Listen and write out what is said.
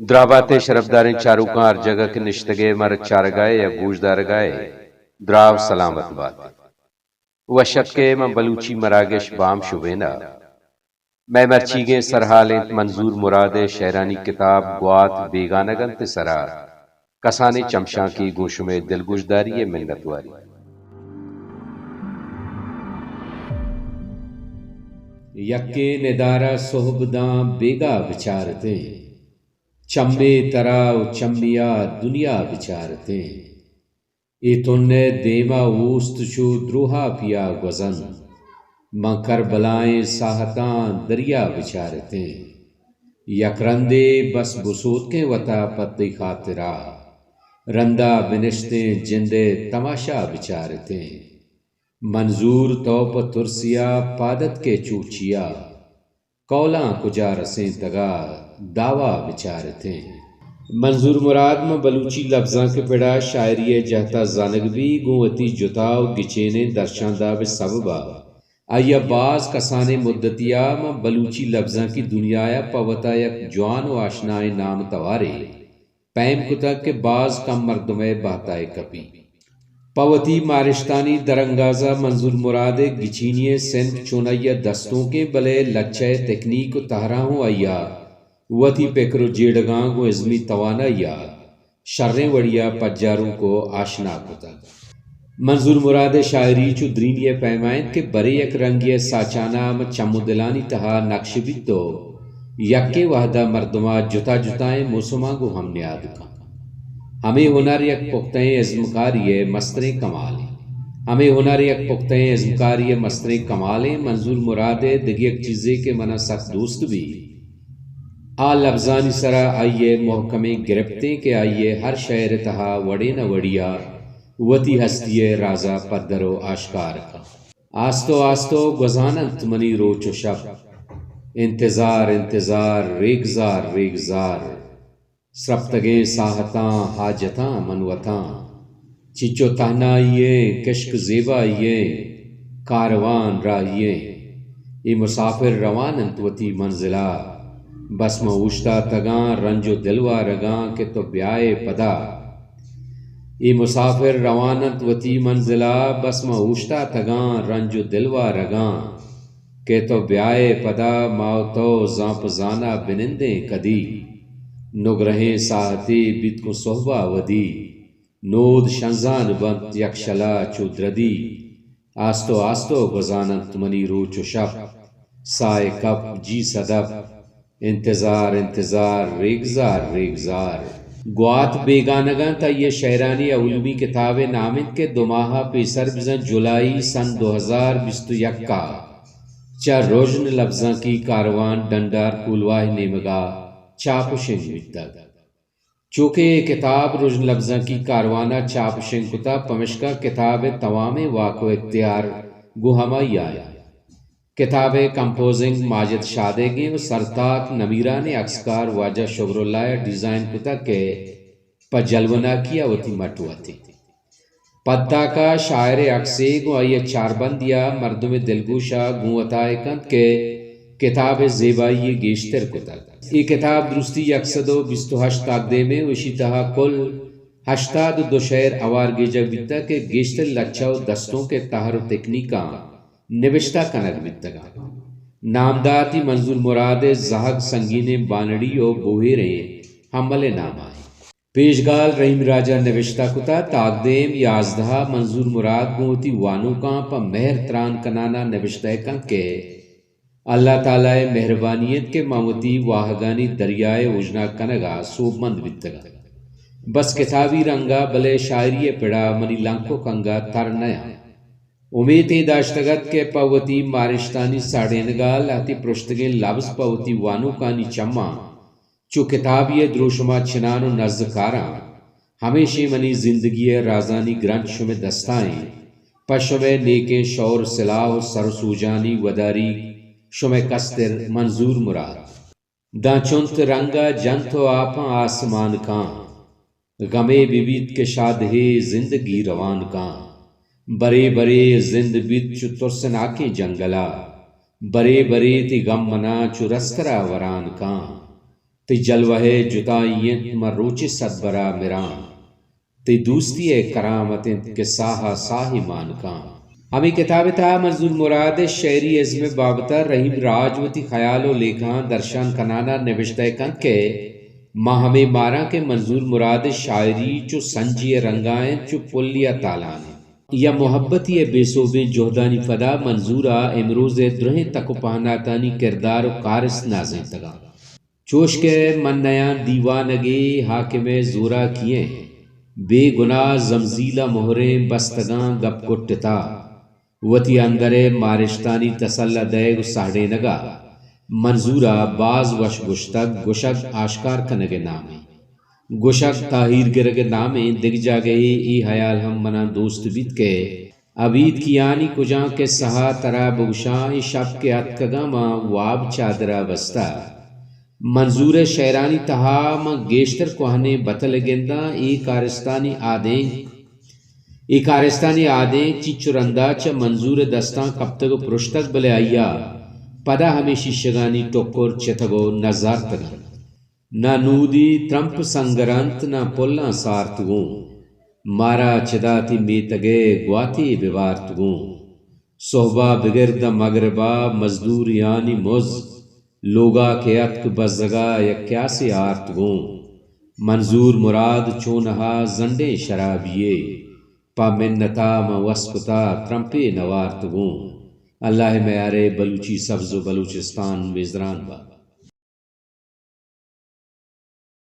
دراہ بات ئے شرپداریں چاروکاں، ہر جاگہ کہ نشتگ ئے مارا چارگا ئے یا گوشدارگا ئے، دراہ و سلامت بات ئے۔ وش اتک ئے ماں بلوچی مراگش بام شبین ءَ۔ مئے مرچیگیں سرحال انت منظور مراد ءِ شئیرانی کتاب گوات بیگانگ انت ءِ سرا کسانیں چمشانکے گوں شمئے دلگوشداری ءِ منتواری۔ یکیں ندارہ سہب داں بیگاہ بچارتیں، چمے ترا و چمیا دنیا بچارتیں۔ اے تن ءِ دیم ءَ اوست چو دروہ ءَ پیا گوزنت، من کربلائیں ساہتاں دریا بچارتیں۔ یک رندے بس بسوتکیں وتا پہ تئی خاطرا، رندا بنشتیں جند ءِ تماشا بچارتیں۔ منظور تو پہ ترسیا پاد اتکئے چو چیا، کولاں کجا رسینتگا دعوا بچارتیں۔ منظور مراد ماں بلوچی لبزانک ءِ پڑا شاعری ءِ جہتا زانگ بی، گوں وتی جتا و گچینیں درشانداب ءِ سببا آئیا باز کسانیں مدتیا ماں بلوچی لبزانکی دنیایا پہ وتا یک جوان و آشنائیں نام توارے پیم کتگ کہ باز کم مردم ءِ بہتا ءَ کپی۔ پہ وتی مارشتانی درانگازا منظور مراد ءِ گچینی ءِ سنک چون آئیا دستونکیں، بلے لچہ ءِ تکنیک و تہراں ہوں آئیا وتی پکر و جیڑگاں گوں ازمی توانائیا شریں وڑیا پجارونک و آشنا کتگ۔ منظور مراد ءِ شاعری چو درینی ءِ پیما انت کہ برے یک رنگے ءِ ساچانا ہم چم و دلانی تہا نقش بیت و یکیں وہدا مردما جتا جتائیں موسماں گوں ہم نیاد کنت۔ ہمے ہنر یک پختئیں ازمکاری ءِ مستریں کمالے۔ ہمے ہنر یک پختئیں ازمکاری ءِ مستریں کمالے۔ منظور مراد ءِ دگہ یک چیزے کہ منا سک دوست بی، آ لبزانی سرا آئی ءِ مہکمیں گرپتیں کہ آئی ءِ ہر شئیر ءِ تہا وڑے نہ وڑیا وتی ہستی ءِ رازا پدر و آشکار کنت۔ آستو آستو گوزان انت منی روچ و شپ، انتظار، انتظار، ریگزار، ریگزار۔ سرپتگیں ساہتاں، حاجتاں من وتاں، چنچو تہنائی ایں، کشک زیبائی ایں، کاروان راہی ایں۔ اے مسافر روان انت وتی منزلا، بس من اوشتاتگاں رنج و دلوارگاں کہ تو بیائے پدا۔ اے مسافر روان انت وتی منزلا، بس من اوشتاتگاں رنج و دلوارگاں کہ تو بیائے پدا۔ ما و تو زان پہ زانا بنندیں کدی، نگرہیں ساہتے بیت گوں سہبا ودی۔ نود شنزان بنت یکشلا چو دردی، آستو آستو گوزان انت منی روچ و شپ۔ ساہ ءِ کپ جی صدپ، انتظار، انتظار، ریگزار، ریگزار۔ گوات بیگانگ انت آئی ءِ شئیرانی اولیمی کتاب ءِ نام انت کہ دو ماہ ءَ پیسر بزاں جولائی سن دو ہزار بیست و یک ءَ چہ رژن لبزانکی کاروان ڈنڈار کولواہ ءِ نیمگا چاپ و شنگ بیتگ۔ چو کہ اے کتاب رژن لبزانکی کاروان ءَ چاپ و شنگ کتگ، پمشکا کتاب ءِ توامیں واک و اختیار گوں ہمائی ءَ انت۔ کتاب ءِ کمپوزنگ ماجد شادیگ ایں و سرتاک نمیرانیں اکسکار واجہ شگر اللہ ءَ ڈیزائن کتگ کہ پہ جلوناکی ءَ وتی مٹ وت انت۔ پدتاکا شاعر ءِ اکسے گوں آئی ءِ چاربندی ءَ مردم ءِ دلگوش ءَ گوں وتا ءَ کنت کہ کتاب ءِ زیبائی ءَ گیشتر کتگ۔ اے کتاب درستی یک سد و بیست و ہشت تاکدیم ءَ و اشی تہا کل ہشتاد و دو شعر ہوار گیجگ بیتگ کہ گیشتر لچہ و دستونک ءِ تہر و تکنیکاں نبشتہ کنگ بیتگ انت۔ نامدار تھی منظور مراد ءِ زہگ سنگینیں بانڑی و بوہیریں ہمل ءِ نام ءَ انت۔ پیشگال رحیم راج ءَ نبشتہ کتہ، تاکدیم یازدہ ءَ منظور مراد گوں وتی وانوکاں پہ مہر تران کنان ءَ نبشتہ کنت کہ اللہ تعالی ءِ مہربانی انت کہ من وتی واہگانی دریا ءِ اوژناگ کنگ ءَ سوبمند بیتگاں۔ بس کتابی رنگ ءَ بلے شاعری ءِ پڑ ءَ منی لنکک انگہ تر نہ انت۔ امیت اے داشتگ ات کہ پہ وتی مارشتانی ساڑینگ ءَ لہتے پرشتگیں لبز پہ وتی وانوکانی چماں چو کتابی ءِ دروشم ءَ چنان و نز کاراں۔ ہمیشیں منی زندگی ءِ رازانی گرنچ شمئے دستا انت۔ پہ شمئے نیکیں شور سلاہ و سر و سوجانی وداریگ، شمئے کستر منظور مراد۔ داں چنت رنگ ءَ جنت و آپاں آسمان کاں، غمے بہ بیت کہ شادہے زندگی روان کاں۔ برے برے زند بیت چو ترسناکیں جنگل ءَ، برے برے تئی غم منا چو رستر ءَ وران کاں۔ تئی جلوہ ءِ جتائی اِنت، من روچے صد برا مراں۔ تئی دوستی ءِ کرامت اِنت کہ ساہ ءَ ساہے مان کاں۔ ہمے کتاب ءِ تہا منظور مراد ءِ شعری ازم ءِ بابت ءَ رحیم راج وتی خیال ءُ لیکہاں درشان کنان ءَ نبشتہ کنت کہ ما ہمے ماراں کہ منظور مراد ءِ شاعری چو سنجے ءِ رنگ ءَ اِنت، چو پلے ءَ تالان اِنت۔ یا محبتی ءِ بے سوبیں جہدانی پدا منظور ءَ امروز ءِ درہیں تک ءُ پہناتانی کردار ءُ کارست نازینتگ اَنت۔ چوش کہ من نیاں دیوانگے حاکم ءِ زوراکی ایں، بے گناہ زمزیل ءَ مہریں بستگاں گپ کٹتا، وتی اندر ءِ مارشتانی تسلا دئیگ ءُ سہڑینگ ءَ منظور ءَ باز وش گوشتگ، گوشگ آشکار کنگ ءِ نامیں۔ گوشگ تاہیر گرگ ءِ نامیں۔ دگہ جاگہے اے ہیال ہم منا دوست بیت کہ ابیتکیانی کجام کسہ ءَ ترا بگوشاں، اے شپ کہ اتکگاں ما واب چادر ءَ بستہ۔ منظور ءِ شعرانی تہا من گیشتر کوہنیں بتل ءَ گنداں، اے کارستانی آدینک، اے کارستانی آدینک چیچ ءُ رندا چہ منظور ءِ دستاں کپتگ ءُ پرشتگ، بلے آئی ءَ پدا ہمے شیشگانی ٹکر چتگ ءُ نزارتگ اَنت۔ نہ نودی ترمپ سنگر اَنت، نہ پلاں سارت گوں۔ مارا چداتی میتگ ءِ گواتے ببارت گوں۔ سہبا بگر داں مگربا مزدوریانی مز، لوگا کہ اتک بزگا یک کیاسے آرت گوں۔ منظور مراد چونہا زنڈیں شرابی یے، پہ منتا من وس کتا ترمپے نہ وارت گوں۔ اللہ ءِ میار ءَ بلوچی سبز ءُ بلوچستان میزران بات۔